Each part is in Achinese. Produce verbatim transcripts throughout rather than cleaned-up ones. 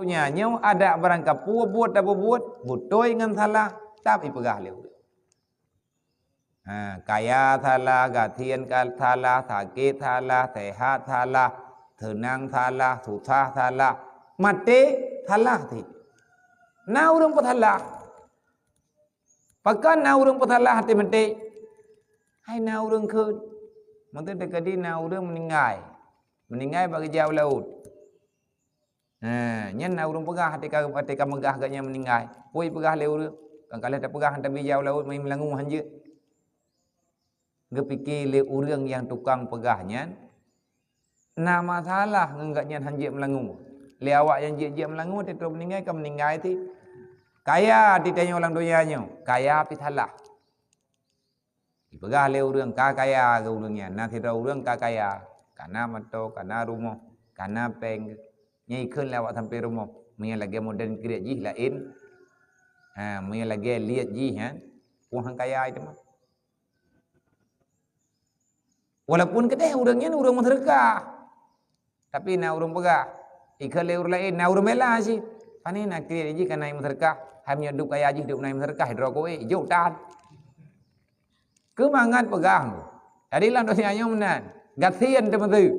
Nyan nyoe adak barangkapeue buet tapeubuet, beutôi ngon salah, teutab ipeugah lé ureuëng. Ha, kaya salah, gasien ka-, salah, sakét salah, sehat salah, seunang salah, susah salah, maté salah cit. Na ureuëng peusalah. Pakon na ureuëng peusalah até maté? Hai na ureuëng kheun. Mantong teukeudi na ureuëng meuninggai. Meuninggai bak geujak u laôt. Ha, nyan na ureuëng peugah até ka, até ka meugah gobnyan meuninggai. Peue ipeugah lé ureuëng? Kan ka lheueh tapeugah han tabi jak u laôt, meunyo meulangue han jeuet. Geupike lé ureuëng nyang tukang peugah nyan, na masalah ngon gobnyan han jeuet meulangue. Lé awak nyang jeuet-jeuet meulangue, teuh trok meuninggai ka meuninggai cit. Kaya di tanyoe lam donya nyoe, kaya pih salah. Ipeugah lé ureuëng ka kaya keu ureuëng nyan, na sidroe ureuëng ka kaya, ka na moto, ka na rumoh, ka na péng. Nyan ikheun lé awak sampoe rumoh. Meunyo lagée modern kriet jih laén. Ha, meunyo lagée liet jih, ha, peue han kaya teuma. Walaupun keudeh ureuëng nyan ureuëng meuseudeukah. Tapi na ureuëng peugah, ikheun lé ureuëng laén, na ureuëng bela cit. Pane na kriet jih ka na meuseudeukah, hai meunyoe dub kaya jih dub na meuseudeukah, droe keu ék, jok tan. Keu mangat peugah. Jadi lam donya nyoe meunan, gasien teuh meuteue.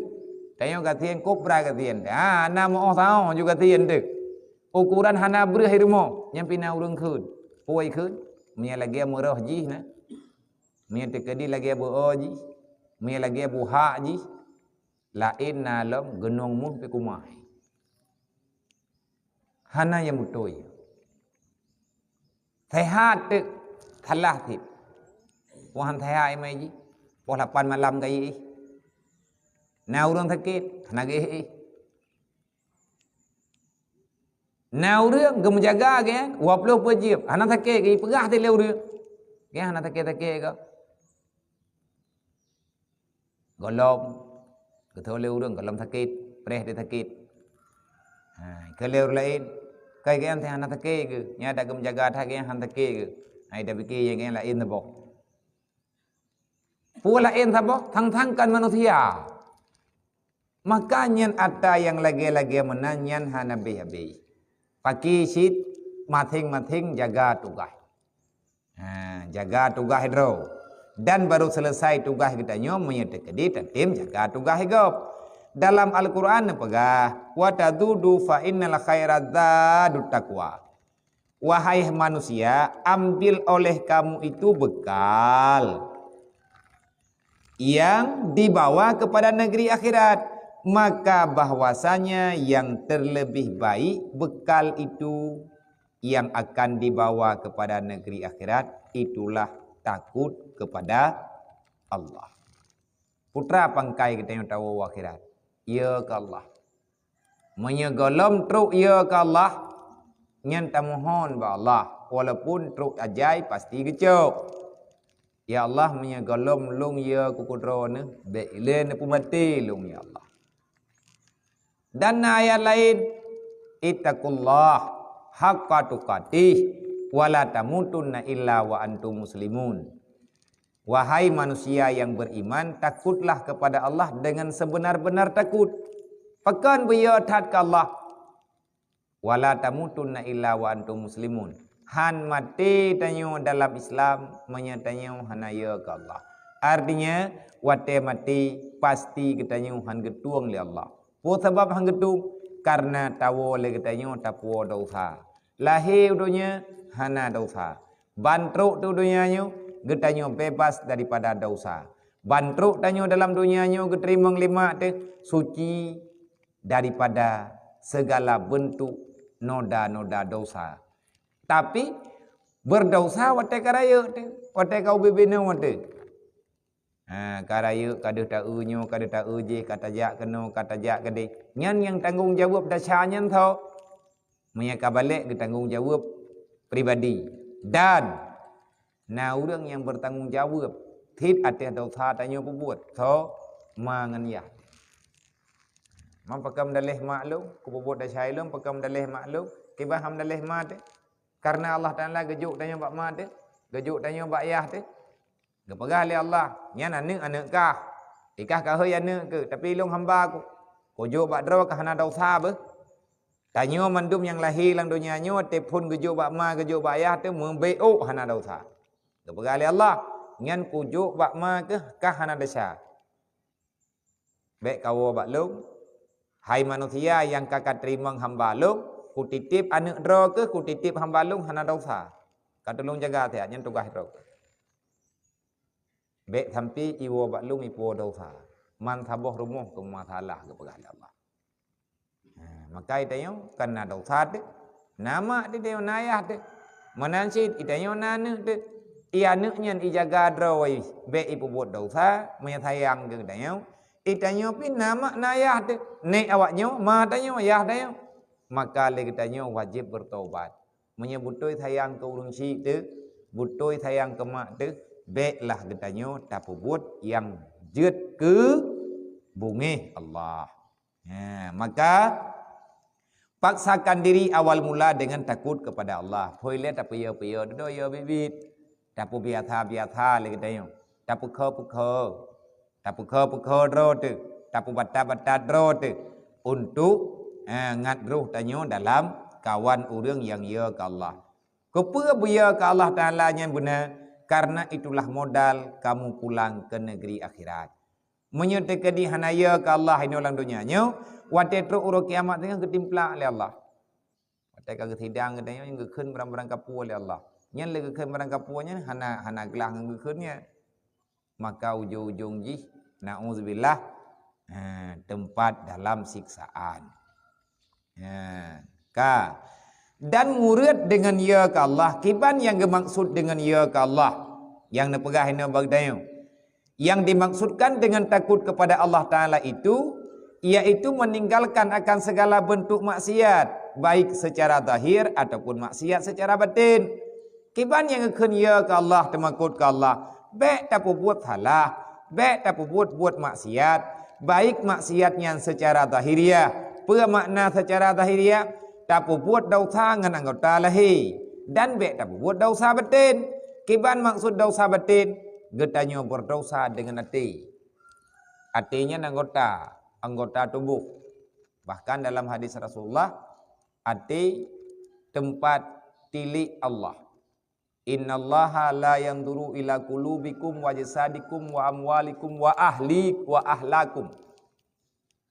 Tanyoe gasien kobra gasien. Ha, na meu-oh sahoe ju gasien teuh. Ukuran hana breueh i rumoh, nyan pih na ureuëng kheun. Peue ikheun? Meunyo lagée meuroh jih na. Meunyo teukeudi lagée beu-o jih, meunyo lagée buhak jih, laén na lom geunong méuh pih kumai. Hana nyang beutôi. Sehat teuk, salah cit. Poh han sehat imai jih, poh lapan malam ka jiéh. Na ureuëng sakét, hana geuéh-éh. Na ureuëng geumeujaga geuh, dua ploh peuet jeuem, hana sakét geuh, ipeugah teuh lé ureuëng. Geuh hana sakét-sakét geuh. Gohlom, geutho lé ureuëng gohlom sakét, preh teuh sakét. Ha, keu lé ureuëng laén, kai geuh hana sakét geuh, nyan dak geumeujaga that geuh hana sakét geuh. Hai tapike nyang geuh laén saboh. Peue laén saboh? Sang-sang kon manusia. Maka nyan atra nyang lagée-lagée meunan nyan hana habéh-habéh. Paki cit maséng-maséng jaga tugaih. Ha, jaga tugaih droe. Dan baru selesai tugaih geutanyoe meunyoe teukeudi tatem jaga tugaih gob. Dalam Al-Quran neupeugah, "Wa tazudu fa innal khaira zadut taqwa." Wahai manusia, ambil oleh kamu itu bekal yang dibawa kepada negeri akhirat, maka bahwasanya yang terlebih baik bekal itu yang akan dibawa kepada negeri akhirat, itulah takut kepada Allah. Putra pangkai geutanyoe tawoe u akhirat, ya keu Allah. Meunyoe gohlom trok ya keu Allah, nyan tamohon bak Allah, walaupun trok ajai pasti geucok. Ya Allah, meunyoe gohlom lôn ya keu kudroe neuh, bék ilée neupeumaté lôn, ya Allah. Dan na ayat laén, "Ittaqullah haqqa tuqatih wa la tamutunna illa wa antum muslimun." Wahai manusia yang beriman, takutlah kepada Allah dengan sebenar-benar takut. Pakon beuyo that keu Allah. "Wa la tamutunna illa wa antum muslimun." Han maté tanyoe dalam Islam meunyoe tanyoe hana yo keu Allah. Artinya, watée maté pasti geutanyoe han geutueng lé Allah. Peue sabab han geutueng? Karena tawoe lé geutanyoe tapuwoe desya. Lahé u donya hana desya. Ban trok u donya nyoe geutanyoe bebas daripada desya. Ban trok tanyoe dalam donya nyoe geuteurimong lé mak teuh suci daripada segala bentuk noda-noda desya. Tapi, beudesya watée ka rayeuk teuh, watée ka ubé-bé nyoe teuh. Ha, ka rayeuk, ka deuh taeu nyoe, ka deuh taeu jéh, ka tajak keunoe, ka tajak keudeh. Nyan nyang tanggong jaweueb desya nyan soe? Meunyoe ka balek geutanggong jaweueb pribadi. Dan na ureuëng nyang beutanggong jaweueb cit ateueh desya tanyoe peubuet, soe? Ma ngon yah. Ma pakon meudaléh mak lôn, kupeubuet desya lôn, pakon meudaléh mak lôn, kiban han meudaléh ma teuh. Karena Allah Taala geujok tanyoe bak ma teuh, geujok tanyoe bak yah teuh. Geupeugah lé Allah, "Nyan aneuëk, aneuëk kah. Ikah ka hôi aneuëk keuh, tapi lôn hamba ku. Kujok bak droe ka hana desya beuh." Tanyoe mandum nyang lahé lam donya nyoe, teupon geujok bak ma, geujok bak yah teuh meubeuôk hana desya. Geupeugah lé Allah, "Nyan kujok bak ma keuh ka hana desya." Bék kawoe bak lôn, hai manusia nyang ka kateurimong hamba lôn, kutitép aneuëk droe keuh kutitép hamba lôn hana desya. Ka tulông jaga siat, nyan tugaih droe. Bék sampai iwoe bak lôn ipuwoe desya. Man saboh rumoh keu masalah geupeugah lé Allah. Ha, maka itanyoe kan na desya teuh. Na mak teuh, itanyoe na yah teuh. Meunan cit itanyoe na aneuëk teuh. I aneuëk nyan ijaga droe, bék ipeubuet desya, meunyoe sayang keu geutanyoe. Itanyoe pih na mak na yah teuh. Nék awaknyoe, ma tanyoe, yah tanyoe. Maka lé geutanyoe wajéb beutaubat. Meunyoe beutôi sayang keu ureuëng syik teuh, beutôi sayang keu mak teuh, béklah geutanyoe tapeubuet nyang jeuet keu beungéh Allah. Ha, maka paksakan diri awal mula dengan takut kepada Allah. Phôi lé tapeuyo-peuyo dudoe yo biet-biet. Tapeubiasa-biasa lé geutanyoe. Tapeukho-peukho. Tapeukho-peukho droe teuh, tapeubatat-batat droe teuh untuk, eh, ngat roh tanyoe dalam kawan ureuëng nyang yo keu Allah. Keupeue beuyo keu Allah Taala nyan beuna? Karena itulah modal kamu pulang ke negeri akhirat. Meunyoe teukeudi hana yo keu Allah inoe lam donya nyoe, watée trok uroe kiamat teungoh geutimplak lé Allah. Watée ka geusidang geutanyoe nyan geukheun barang-barang kapue lé Allah. Nyan lé geukheun barang kapue nyan hana, hana glah ngon geukheun nyan. Maka ujong-ujong jih, na'udzubillah, ha, teumpat dalam siksaan. Ha, ka. Dan murid dengan ya ke Allah, kiban nyang geumaksud dengan ya ke Allah? Nyang neupeugah inoe bak tanyoe. Yang dimaksudkan dengan takut kepada Allah Ta'ala itu, yaitu meninggalkan akan segala bentuk maksiat, baik secara zahir ataupun maksiat secara batin. Kiban nyang geukheun ya ke Allah, teumakot ke Allah, bék tapeubuet salah, bék tapeubuet buet maksiat, baik maksiat nyan secara zahiriah. Peue makna secara zahiriah? Tapeubuet desya ngon anggota lahé, dan bék tapeubuet desya batin. Kiban maksud desya batin? Geutanyoe beudesya deungon até. Até nyan anggota, anggota tuboh. Bahkan dalam hadis Rasulullah, até teumpat tilék Allah. "Innallaha la yanzuru ila qulubikum wa ajsadikum wa amwalikum wa ahli, wa ahlakum."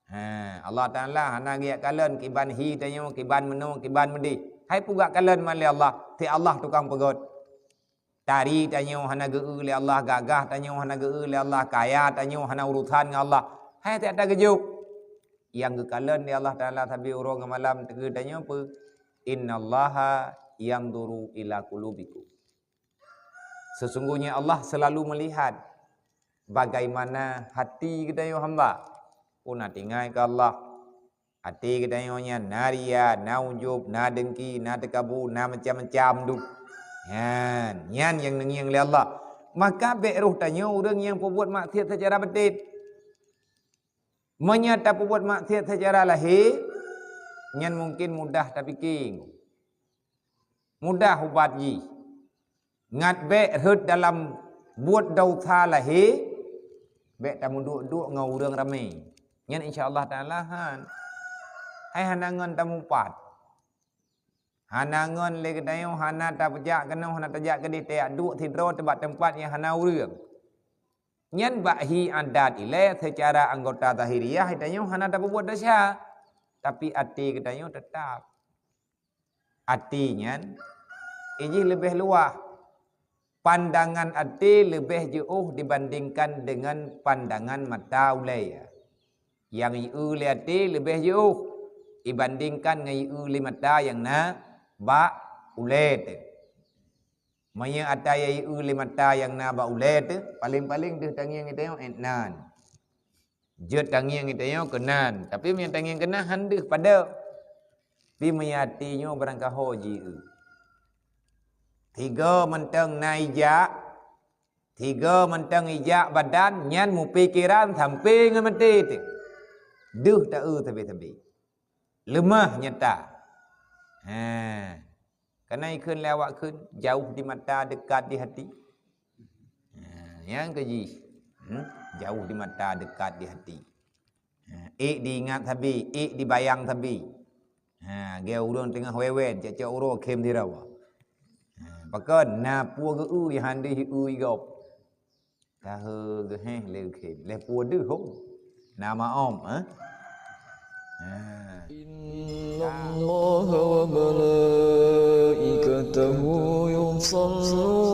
Ha, Allah Taala hana geujak kalon kiban hi tanyoe, kiban meunoe, kiban meudeh. Hai peugah kalon man lé Allah, si Allah tukang peugöt. Tari tanyoe hana geu-eu lé Allah, gagah tanyoe hana geu-eu lé Allah, kaya tanyoe hana urusan ngon Allah. Hai tieb-tieb geujok. Nyang geukalon lé Allah Taala sabe uroe ngon malam teungku tanyoe peue? "Innallaha yanzuru ila qulubikum." Sesungguhnya Allah selalu melihat bagaimana hati geutanyoe hamba. Peue na tinggai keu Allah. Até geutanyoe nyan na ria, na ujub, na dengki, na teukabu, na macam-macam duek. Nyan, nyan nyang neungieng lé Allah. Maka bék roh tanyoe ureuëng nyang peubuet maksiat seucara batin. Meunyoe tapeubuet maksiat seucara lahé, nyan mungken mudah tapike. Mudah ubat jih. Ngat bék rhot dalam buet desya lahé, bék tameuduek-duek ngon ureuëng ramé. Nyan insya Allah Taala han. Hai hana ngon tamupat. Hana ngon lé geutanyoe, hana tapeujak keunoe, hana tajak keudeh, tajak duek sidroe teubak teumpat nyang hana ureuëng. Nyan bak hi adat ilée seucara anggota zahiriah geutanyoe hana tapeubuet desya, tapi até geutanyoe teutap. Até nyan, ijih leubeh luwah. Pandangan até leubeh jiôh dibandingkan dengan pandangan mata ulée. Nyang jieu lé até leubeh jiôh dibandingkan ngon jieu lé mata nyang na bak ulée teuh. Meunyoe ata nyang jieu lé mata nyang na bak ulée teuh, paleng-paleng deuh tangieng geutanyoe ék nan. Jeuet tangieng geutanyoe keunan, tapi meunyoe tangieng keunan han deuh padub. Tapi meunyoe até nyoe barangkaho jieu. Tiga mantong na ijak, tiga mantong ijak badan nyan mupikeran sampai ngon maté teuh. Deuh taeu sabe-sabe. Leumah nyata. Ha. Kana ikheun lé awak kheun, jauh di mata, dekat di hati. Ha, nyang keujih. Hmm? Jauh di mata, dekat di hati. Ha, ék diingat sabe, ék dibayang sabe. Ha, geu ureuëng teungoh wewen, cok-cok uroe khém sidroe. Ha, pakon na peue geu-eu di handi eu gob. Tahe geuheh lé khém, lé peue deuh ho. Na maom, eh? Ha. إن الله وملائكته يصلون